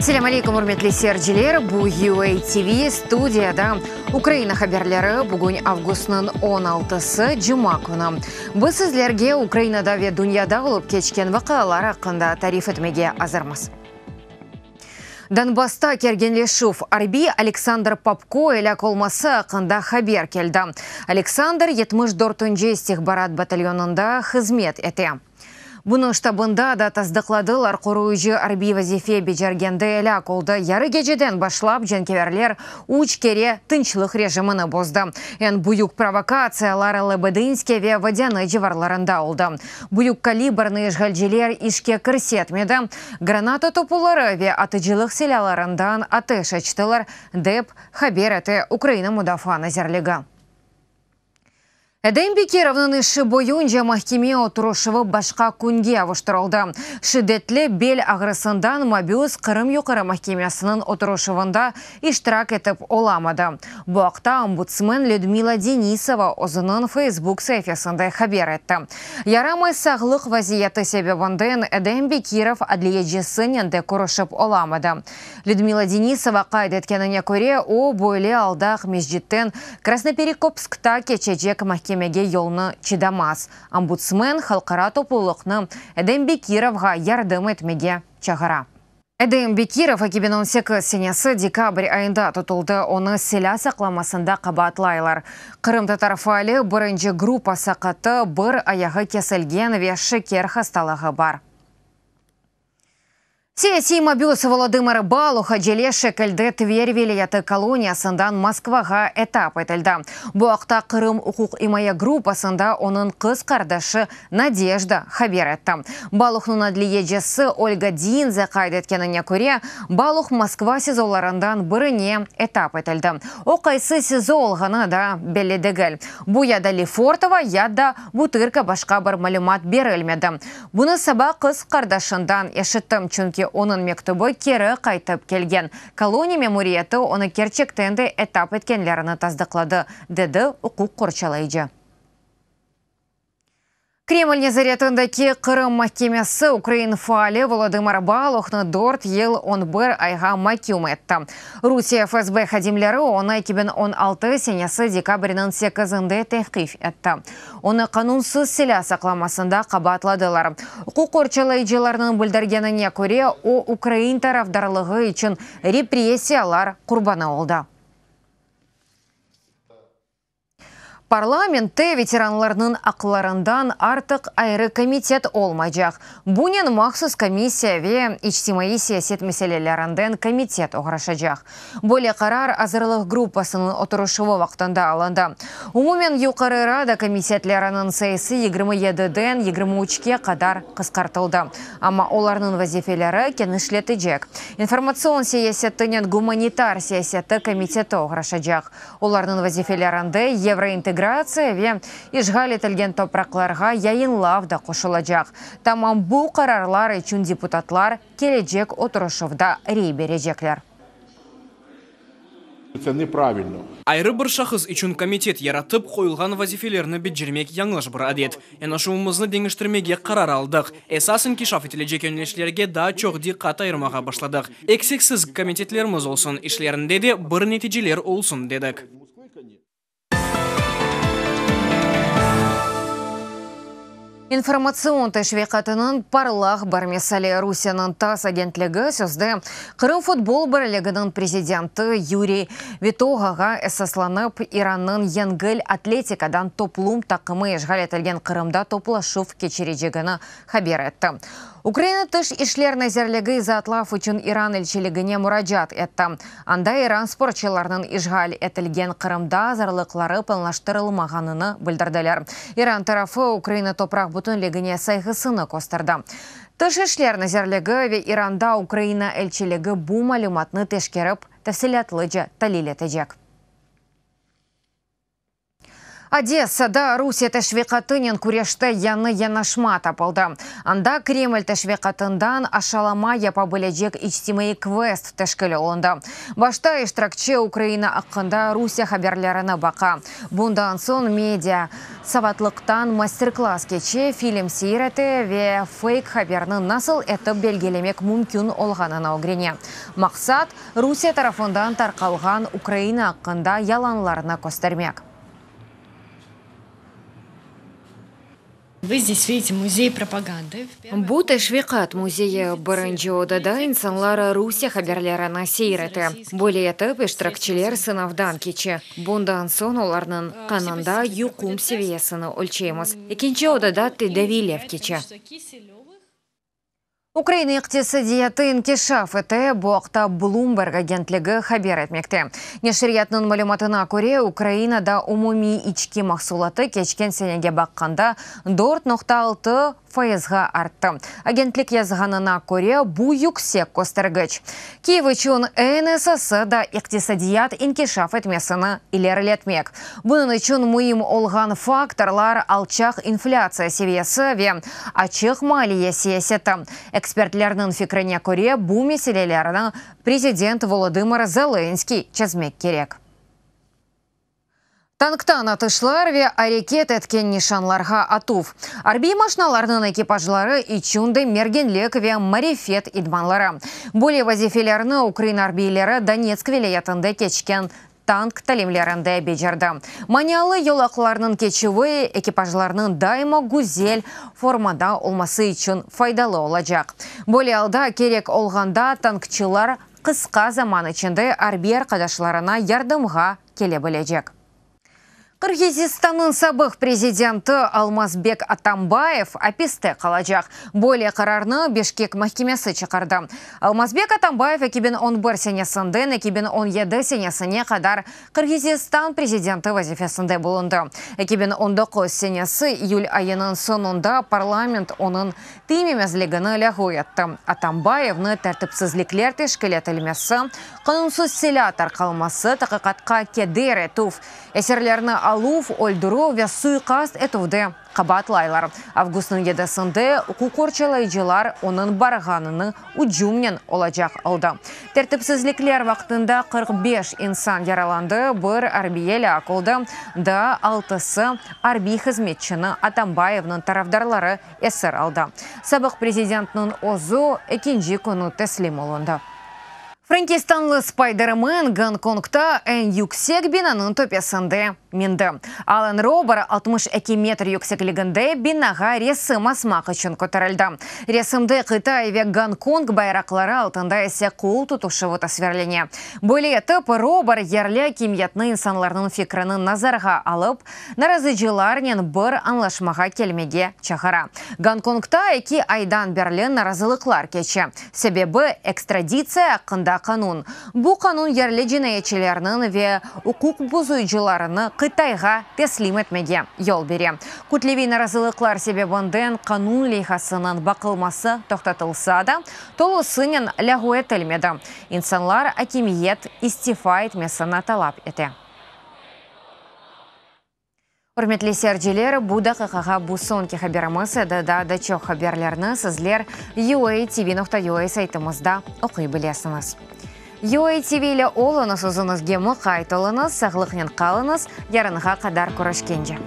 Selâm aleykum, ürmetli seyirciler! Bu UA TV, studiyada Ukraina haberleri, bugün avgustnıñ on altısı, cuma künü. Biz sizlerge Ukrainada ve dünyada olıp keçken vaqialar aqqında tarif etmege azırmız. Donbassta kerginleşüv, arbiy Aleksandr Popko elâk olması aqqında haber keldi. Aleksandr yetmiş dörtünci istihbarat batalyonında hızmet ete. Bunı ştabında da tasdıqladılar, qoruyıcı arbiy vazife becergende elâk oldı. Yarı geceden başlap cenkâverler üç kere tınçlıq rejimini bozdı. Eñ büyük provokatsiyalar Lebedınske ve Vodânı civarlarında oldı. Büyük kalibrni işğalciler işke kirsetmedi, granata topuları ve atıcılıq silâlarından ateş açtılar, dep haber ete Ukraina Mudafaa nazirligi. Edem Bekirovnıñ işi boyunca mahkeme oturışuvı başqa künge avuştırıldı. Şiddetli bel ağrısından mabüs Qırım Yuqarı mahkemesiniñ oturışuvında iştirak etip olamadı. Bu aqta ombudsmen Lüdmila Denisova özüniñ Facebook saifesinde haber etti. Yaramay sağlıq vaziyeti sebebinden Edem Bekirov adliyecisinen de körüşip olamadı. Lüdmila Denisova qayd etkenine köre, o, böyle alda Aqmescitten Krasnoperekopskta keçecek mahkemege yolnı çıdamaz. Ombudsmen halqara toplulıqnı Edem Bekirovğa yardım etmege çağıra. Edem Bekirov 2018 senesi dekabr ayında tutuldı, onı silâ saqlamasında qabaatlaylar. Qırımtatar faali birinci gruppa saqatı, bir ayağı kesilgen ve şeker hastalığı bar. Siyasiy mabüs Volodımır Baluh acele şekilde Tver vilâyeti koloniyasından Moskvağa etap etildi. Bu aqta Qırım uquqimaye gruppasında onıñ qız qardaşı Nadejda haber etti. Baluhnıñ adliyecisi Olga Dinze qayd etkenine köre, Baluh Moskva SİZOlarından birine etap etildi. O, qaysı SİZO olğanı da belli degil. Bu ya da Lefortovo, ya da Butırka başqa bir malümat berilmedi. Bunı saba qız qardaşından eşittim, çünki onıñ mektübi keri qaytıp kelgen. Koloniya memuriyeti onı kerçekten de etap etkenlerini tasdıqladı, dedi uquq qorçalayıcı. Kreml nezaretindeki Qırım mahkemesi ukrain faali Volodımır Baluhnı dört yıl on bir ayğa maküm etti. Rusiye FSB hadimleri onı 2016 senesi dekabrniñ sekizinde tevqif etti. Onı qanunsız silâ saqlamasında qabaatladılar. Uquq qorçalayıcılarnıñ bildirgenine köre, o, ukrain tarafdarlığı içün repressiyalar qurbanı oldı. Parlamentte veteranlarnıñ aqlarından artıq ayrı komitet olmaycaq. Bunen mahsus komissiya ve içtimaiy siyaset meselelerinden komitet oğraşacaq. Böyle qarar azırlıq gruppasınıñ oturışuvı vaqtında alındı. Umumen Yuqarı Rada komitetleriniñ sayısı 27-den 23-ke qadar qısqartıldı, amma olarnıñ vazifeleri kenişletecek. İnformatsion siyasetinen gumanitar siyaseti komiteti oğraşacaq. Olarnıñ vazifelerinde yevrointegratsiya ve işğal etilgen topraqlarğa yayınlav da qoşulacaq. Tamam bu qararlar içün deputatlar kelecek oturışuvda rey berecekler. Ayrı bir şahıs içün komitet yaratıp, qoyulğan vazifelerni becermek yañlış bir adet. Yanaşuvımıznı deñiştirmege qarar aldıq. Esas inkişaf etilecek yönelişlerge daa çoq diqqat ayırmağa başladıq. Eksiksiz komitetlerimiz olsun, işlerinde de bir neticeler olsun dedik. İnformatsion teşviqatınıñ parlaq bir misali, Rusiyeniñ TASS agentligi sözde Qırım futbol birliginiñ prezidenti Yuriy Vitoğağa esaslanıp, İrannıñ yengil atletikadan toplum taqımı işğal etilgen Qırımda toplaşuv keçirecegini haber etti. Ukraina Tış işler nazirligi izaatlav içün İran elçiligine muracaat etti. Anda İran sportçılarınıñ işğal etilgen Qırımda azırlıqları planlaştırılmağanını bildirdiler. İran tarafı Ukraina topraq bütünligine sayğısını kösterdi. Tış işler nazirligi ve İranda Ukraina elçiligi bu malümatnı teşkerip, tafsilâtlıca talil etecek. Odessada Rusiye teşviqatınen küreşte yañı yanaşma tapıldı. Anda Kreml teşviqatından aşalama yapa bilecek içtimaiy kvest teşkil olundı. Başta iştirakçi Ukraina aqqında Rusiye haberlerini baqa. Bundan soñ media savatlıqtan master-klass keçe, film seyir ete ve feyk haberni nasıl etip belgilemek mümkün olğanını ögrene. Maqsat, Rusiye tarafından tarqalğan Ukraina aqqında yalanlarnı köstermek. Vı zdes vidite muzey propagandı. Bu teşviqat müzeyi. Birinci odada insanlar Rusiye haberlerini seyir ete. Böyle etip iştirakçiler sınavdan keçe. Bundan soñ olarnıñ qanında yuqum seviyesini ölçeymiz. Ekinci odada tedaviylev keçe. Ukraina iqtisadiyatı inkişaf ete, bu aqta Bloomberg agentligi haber etmekte. Neşriyatnıñ malümatına köre, Ukrainada umumiy içki mahsulatı keçken senege baqqanda 4,6 fayızğa arttı. Agentlik yazğanına köre, bu yüksek köstergiç. Kiyev içün eñ esası da iqtisadiyat inkişaf etmesini ileriletmek. Bunıñ içün müim olğan faktorlar, alçaq inflâtsiya seviyesi ve açıq maliye siyaseti. Ekspertlerniñ fikrine köre, bu meselelerni prezident Volodımır Zelenskıy çezmek kerek. Tanktan atışlar ve areket etken nişanlarğa atuv. Arbiy maşnalarnıñ ekipajları içün de merginlik ve marifet idmanları. Böyle vazifelerni ukrain arbiyleri Donetsk vilâyetinde keçken tank talimlerinde becerdi. Manialı yolaqlarnıñ keçüvi ekipajlarnıñ daima güzel formada olması içün faydalı olacaq. Böyle alda kerek olğanda tankçılar qısqa zaman içinde arbiy arqadaşlarına yardımğa kele bilecek. Qırğızistannıñ sabıq prezidenti Almazbek Atambayev apiste qalacaq. Böyle qararnı Bişkek mahkemesi çıqardı. Almazbek Atambayev 2011 senesinden 2017 senesine qadar Qırğızistan prezidenti vazifesinde bulundı. 2019 senesi iyül ayınıñ soñunda parlament onıñ tiymemezligini lâğu etti. Atambayevni tertipsizlikler teşkil etilmesi, qanunsız silâ tarqalması, taqiqatqa keder etüv, esirlerni aluv, öldürüv ve suiqast etüvde qabaatlaylar. Avgustnıñ yedisinde uquq qorçalayıcılar onıñ barğanını ücümnen olacaq aldı. Tertipsizlikler vaqtında 45 insan yaralandı, bir arbiy elâk oldı, daa altısı arbiy hızmetçini Atambayevniñ tarafdarları esir aldı. Sabıq prezidentniñ özü ekinci künü teslim olundı. Frenkistanlı Spaydermen Gonkongta eñ yüksek binanıñ töpesinde mindi. Alan Rober 62 metr yüksekliginde binağa resim asmaq içün köterildi. Resimde Qıtay ve Gonkong bayraqları altında ise qol tutuşuvı tasvirlene. Böyle etip, Rober yerli akimiyetni insanlarnıñ fikrini nazarğa alıp, narazıcılarnen bir añlaşmağa kelmege çağıra. Gonkongta eki aydan berli narazılıqlar keçe. Sebebi, ekstraditsiya aqqında qanun. Bu qanun yerli cinayetçilerniñ ve uquq bozuyıcılarını Qıtayğa teslim etmege yol bere. Kütleviy narazılıqlar sebebinden qanun leyhasınıñ baqılması toqtatılsa da, tolusınen lâğu etilmedi. İnsanlar akimiyet istifa etmesini talap ete. Ürmetli seyirciler, bu daqiqağa bu soñki haberimiz edi. Daa da çoq haberlerni sizler UATV.UA saytımızda oquy bilesiñiz. UATV ile oluñız, özüñizge muqayt oluñız, sağlıqnen qalıñız, yarınğa qadar körüşkence.